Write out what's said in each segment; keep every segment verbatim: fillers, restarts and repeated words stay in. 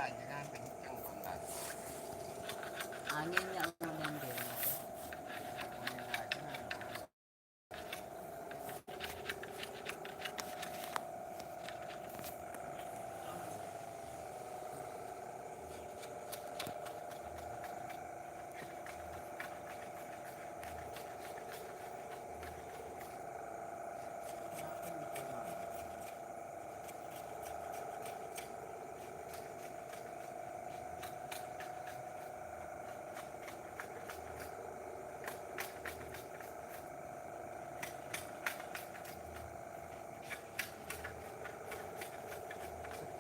Panjhennengngan kenceng, Bang, kan? Angèn ya, angèn dhewe.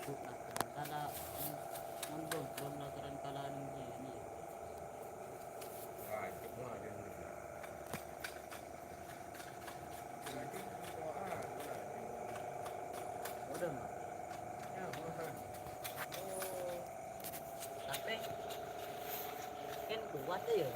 Sejuk lah, kala, mon belum, belum lakaran kala neng sini. Udah, Mak. Tapi kan kuat ya.